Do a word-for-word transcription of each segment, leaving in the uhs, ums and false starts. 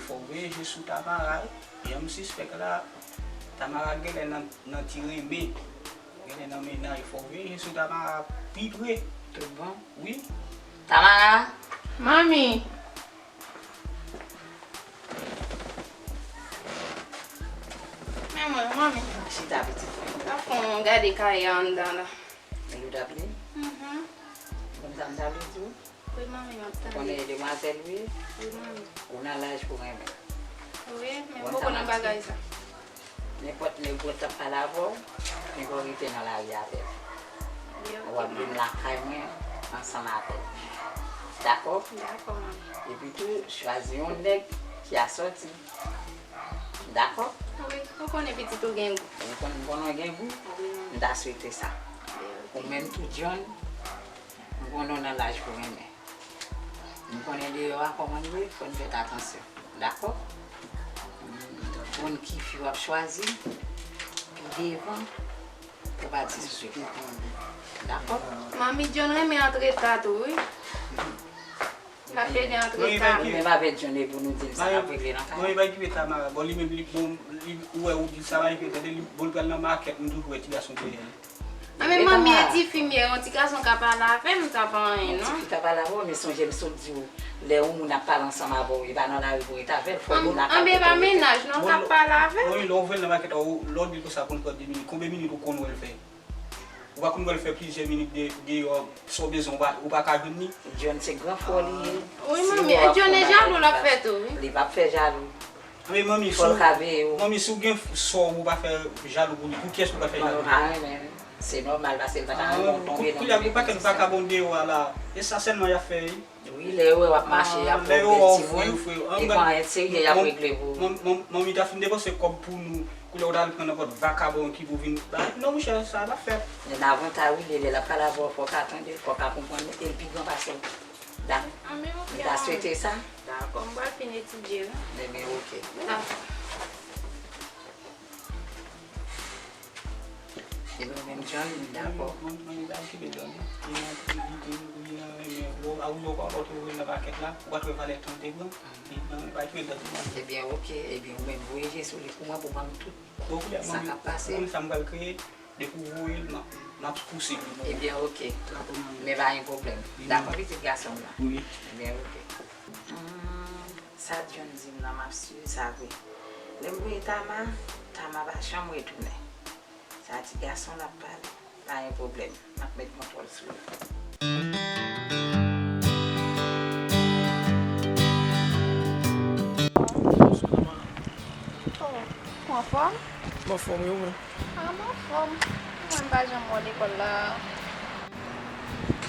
Fò w veye je sou Tamara, wi. Jan m sispèk la, Tamara genlè nan, nan ti renmen. Genlè nan mennaj, fò w veye je sou Tamara pi pre. Tout bon? Wi. Tamara! Manmi! Men mwen, manmi. Chita, pitit mwen. M ap fè yon gade kay anndan la. Men ou t ap li? Mhm. Konn sa m ta vle di w? Wi, manmi, m ap tande. Ou konnen demwazèl ou ye? Wi, manmi. Ou nan laj pou renmen. Wi, men m poko nan bagay sa. Nenpòt nèg ou wè t ap pale avè w, nèg ou rete nan lari avè l. Wi, ok, manmi. W ap vin lakay mwen ansanm avè l. Dakò? Dakò, manmi. Epi tou, chwazi yon nèg ki asòti. Dakò? Wi, ou konnen pitit ou gen gou. Ou konnen, ou konnen w gen gou? Wi, manmi. M ta swete sa. Wi, ok. Ou menm tou, John, m konnen w nan laj pou renmen. M konnen deyò a kòman l ye, fò n fè atansyon. Dakò? Konn ki fi w ap chwazi, pi devan, pou w pa disisou. Dakò? Manmi, John renmen antre ta tou, wi. L ap pede antre ta. Ou menm avèk John, e pou nou di l sa n ap regle nan kay. Manmi, pa okipe Tamara. Bon, li menm, li, bon, li, ou wè, ou di l sa, pa okipe, tande, li, bon, l pral nan makèt, m toujou wè ti gason dèyè l. A, men manmi, e ti fi m ye, yon ti gason ka pale avè m, sa pa anyen, non. Yon ti fi ka pale avè w, men sonje m sot di w, lè yon moun ap pale ansanm avè w, e pa nan lari pou w ret avè l, fò w vin lakay pou w rete. Anben, e pa mennaj, non, k ap pale avè m. Wi, lè w voye l nan makèt la, ou, lè w di l konsa pou l pran de minit, konbyen minit ou konn wè l fè? Ou pa konn wè l fè plizyè minit de, deyò, sa w bezwen, ou pa, ou pa ka jwenn li? John se gran frè w li ye. Wi, manmi, e John e jalou l ap fè tou, wi. Li p ap fè jalou. Men manmi, si w, manmi, si w gen sè w, ou pa fè jalou pou li, pou kiyès ou ka fè jalou? Bon, nou pa renmen, wi. Se nòmal, paske l pa ta renmen w tonbe nan men. Koulye a, gen pakèt vakabon deyò a la. E sa sèlman y ap fè, wi. Wi, lè yo wè w ap mache, y ap fè w bèl timoun. E pa anyen serye y ap regle pou ou. Manmi ta fin depanse kòb pou nou. Koulye a, ou ta al pran nenpòt vakabon ki pou vin. Non, monchè, sa pa fèt. Men avantay, wi, lè, lè l ap pale avè w, fò w ka tande l, fò w ka konprann li, e l pi gran pase w. Dakò. Anben, ok, manmi. M ta swete sa. Dakò, m pral fin etidye, wi. Ebyen, ok. Dakò. Ebyen, ou menm, John, dakò. Mwen, mwen, mwen, pa okipe John. Li nan, li, li, li nan renmen. Bon, a ou yo pa, ou pa twouve nan pakèt la, ou pa twouve valè tan te pran. Li nan, pa okipe John, non. Ebyen, ok. Ebyen, ou menm, voye je sou li pou mwen, pou ban m tout sa k ap pase. Bon, koulye a, manmi, ou konn sa m pral kreye. Depi w voye l, m ap, m ap pouse pou mwen. Ebyen, ok. Dakò, manmi. Men pa gen pwoblèm. Dakò, pitit gason m nan? Wi. Ebyen, ok. Hmm, sa John di m nan, m ap swiv sa vre. Lè m voye Tama, Tama pa janm retounen. Sa ti gason l ap pale. Pa gen pwoblèm. M ap met kontwòl sou li. Bonswa, Tama. Oh, ou anfòm? M anfòm, wi, ou menm? A, m anfòm. Mwen, m pa janm wè w lekòl la.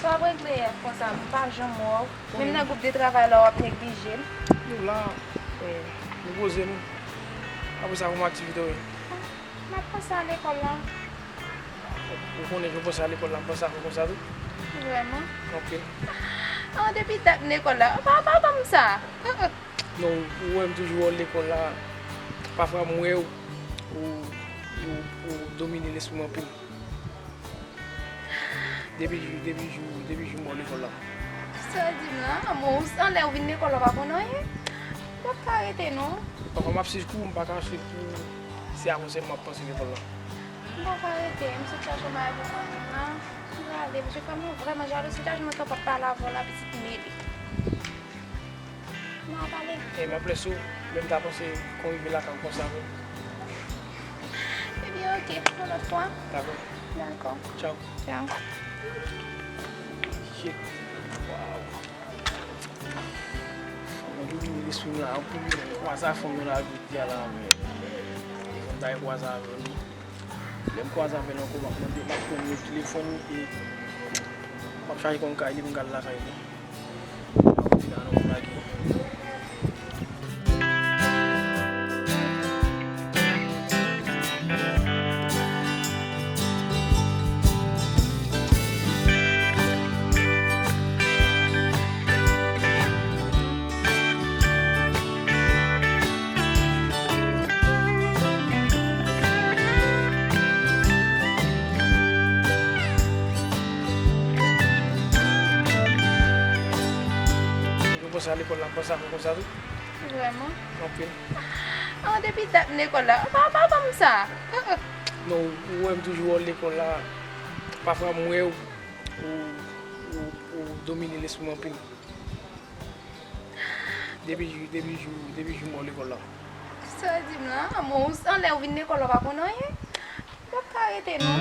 Sa w ap regle a konsa, m pa janm wè w. Menm nan gwoup de travay la, w ap neglije m. Nou la. Wi. Nou poze nou. Apre sa, kòman aktivite w ye? M ap panse al lekòl la. Ou konnen, jan w panse al lekòl la, m panse avè w konsa tou. Vrèman? Ok. Ah, depi dat m lekòl la, pa, pa ban m sa. Non, ou wè m toujou wè w lekòl la. Pafwa m wè w, ou, ou, ou domine lespri m anpil. Depi jou, depi jou, depi jou m wè w lekòl la. Sa w di m la? Bon, anlè ou vin lekòl la, w pa konn anyen? M p ap ka rete, non. Pafwa m ap swiv kou, m pa ka swiv kou. Se avè w sèlman m ap panse lekòl la. M pa ka rete, m sot chache yon bagay pou mwen menm la. M prale, mesye, frè mwen vrèman jalou, se ta jwenn mwen k ap pale avè w la, pitit mele. N a pale. E m ap lese w, men m ta panse kon rive lakay ou konsa vre. Ebyen, ok, yon lòt fwa. Dakò. Dakò. Tchaw. Tchaw. Shit. Waw. Mwen domine lespri m la anpil, wi. Kwaze a fanm nan lari jodi a la, men. E fanm ta kwaze avè nou. Lè m kwaze avè l ankò, m ap mande, m ap pran nimewo telefòn li e m ap chache kòm kay li pou m ka al lakay li. L ap vin a nan m lage. Yo panse a lekòl la, m panse a fè konsa tou. Vrèman? Anpil. Ah, depi dat m lekòl la, pa, pa ban m sa. Ah, ah. Non, ou wè m toujou wè w lekòl la. Pafwa m wè w, ou, ou, ou domine lespri m anpil. Depi jou, depi jou, depi jou m wè w lekòl la. Sa w di m la? Bon, ou anlè ou vin lekòl la, ou pa konn anyen? M p ap ka rete non.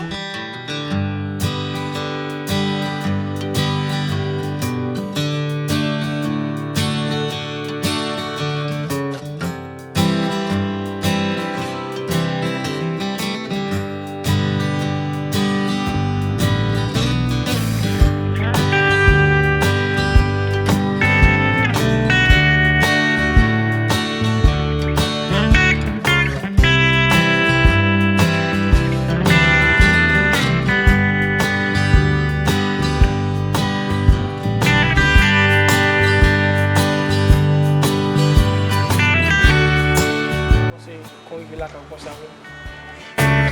Panse kon rive lakay ou panse avè m.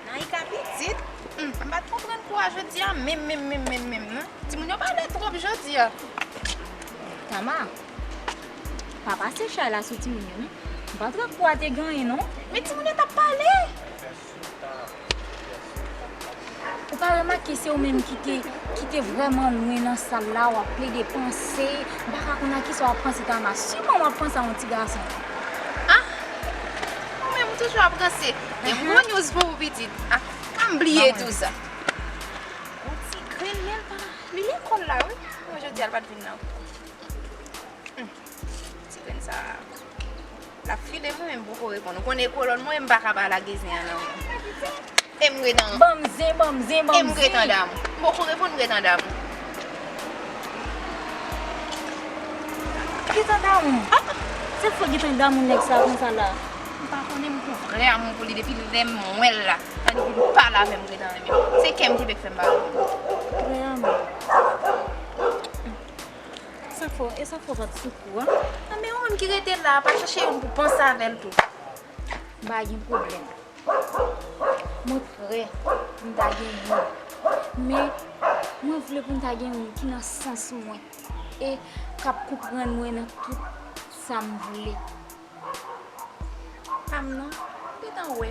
Naïka pitit, hmm, m pa t konprann kou a jodi a menm, menm, menm, menm, menm, non. Timoun yo pale twòp jodi a. Tama, pa pase chay la sou timoun yo, non. M pa t wè kou a te genyen, non. Men timoun yo t ap pale. Ou pa remake se ou menm ki te, ki te vrèman lwen nan sal la, w ap plede panse, m pa ka konn a kisa w ap panse Tama. Siman w ap panse a yon ti gason. Ah! Ou menm ou toujou ap ranse. Gen m gwo news pou ou pitit. Ah, m bliye tou sa. Yon ti grenn men l pa, li lekòl la wi. Bon, jodi a l pa t vin la. Hmm. Ti grenn sa a. L ap file mwen, men m poko reponn. Ou konnen kolòn mwen, m pa ka ba lagezen an nan. E m ret an. Ban m zen, ban m zen, ban m zen. E m ret an damou. M poko reponn, m ret an damou. Ret an damou? Ah! Se fò ret an damou nèg sa konsa la. M pa konnen, m gon vrè amou pou li depi lè m wè l la. Tande pou li pale avè m, ret an renmen. Se kè m ki fèk fè m pale. Vrè amou. Sa fò, e sa fò pa t sou kou a? Nan men ou menm ki rete la, pa chache youn pou panse avè l tou. M pa gen pwoblèm. Mwen prè pou m ta gen youn. Men, mwen vle pou m ta gen youn ki nan sans mwen e k ap konprann mwen nan tout sa m vle. Pa m non, m gentan wè.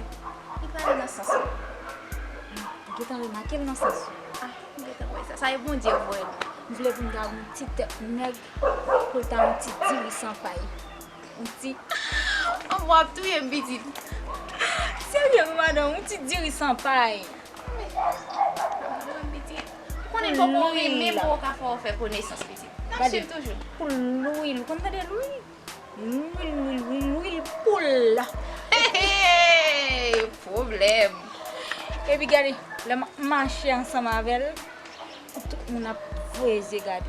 Li pa nan sans mwen. Ou gentan remake l nan sans ou? Ah, m gentan wè sa. Sa e Bondye voye l mwen. M vle pou m ta yon ti tèt nèg, pou l ta yon ti diri san pay. Yon ti... An w ap touye m, pitit. Serye wi, madanm, yon ti diri san pay. Mwen, pitit. Ou konnen m poko renmen, m poko ka fè w fè konesans, pitit. N ap swiv toujou. Pou lwil, ou konn tande lwil? Lwil, lwil, lwil, lwil poul. Hey, hey, pwoblèm. Epi gade, lè m ap mache ansanm avè l, tout moun ap voye zye gade.